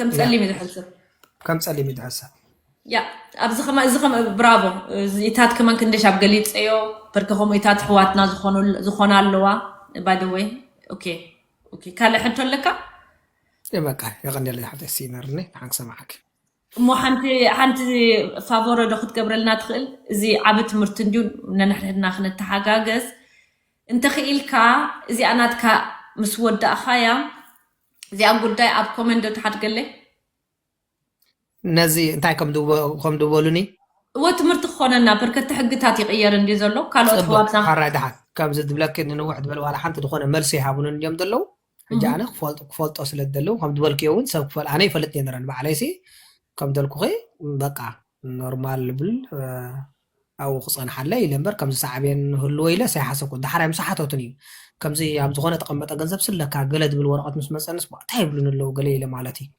ከም ጸሊም እዩ ዝሕሰብ። ከም ጸሊም እዩ ዝሕሰብ። ያ ኣብዚ ከማ እዚ ከም ብራቮ። እዚ ኢታት ከማን ክንደሽ ኣብ ገሊጸዮ። በርከ ከምኡ ኢታት ኣሕዋትና ዝኾኑ ዝኾና ኣለዋ። By the way, okay, okay, ካልእ ሕቶ ኣለካ? በቃ የቐንደለ ሓፍተ ሲነርኒ ሓንክ ሰማዓክ። እሞ ሓንቲ ሓንቲ ፋቮረ ዶ ክትገብረልና ትኽእል? እዚ ዓቢ ትምህርቲ እንድዩ፣ ነንሕድሕድና ክንተሓጋገዝ እንተኽኢልካ። እዚኣ ናትካ ምስ ወዳእኻያ እዚኣ ጉዳይ ኣብ ኮመንት ዶ ትሓድገለይ? ነዚ እንታይ ከም ድበሉኒ? እወ ትምህርቲ ክኾነና። በርከቲ ሕግታት ይቕየር እንዲ ዘሎ ካልኦት ጽቡቅ ሕዋትና ሓራይ ድሓን ከምዚ ዝብለኪ ንንውሕ ዝበል ዋላ ሓንቲ ዝኾነ መልሲ ይሃቡን እንዲዮም ዘለዉ። ሕጂ ኣነ ክፈልጦ ስለ ዝደለዉ ከም ዝበልክዮ እውን ሰብ ክፈል ኣነ ይፈልጥ እየ ነረን ባዕለይሲ ከም ደልኩኺ በቃ ኖርማል ልብል ኣብኡ ክፀንሓለ ኢለ እምበር ከምዚ ሳዕቤን ህልዎ ኢለ ሳይሓሰብኩ ዳሕራይ ምስ ሓተቱን እዩ ከምዚ ኣብ ዝኾነ ተቐመጠ ገንዘብ ስለካ ገለ ዝብል ወረቐት ምስ መፀንስ እንታይ ይብሉን ኣለዉ ገለ ኢለ ማለት እዩ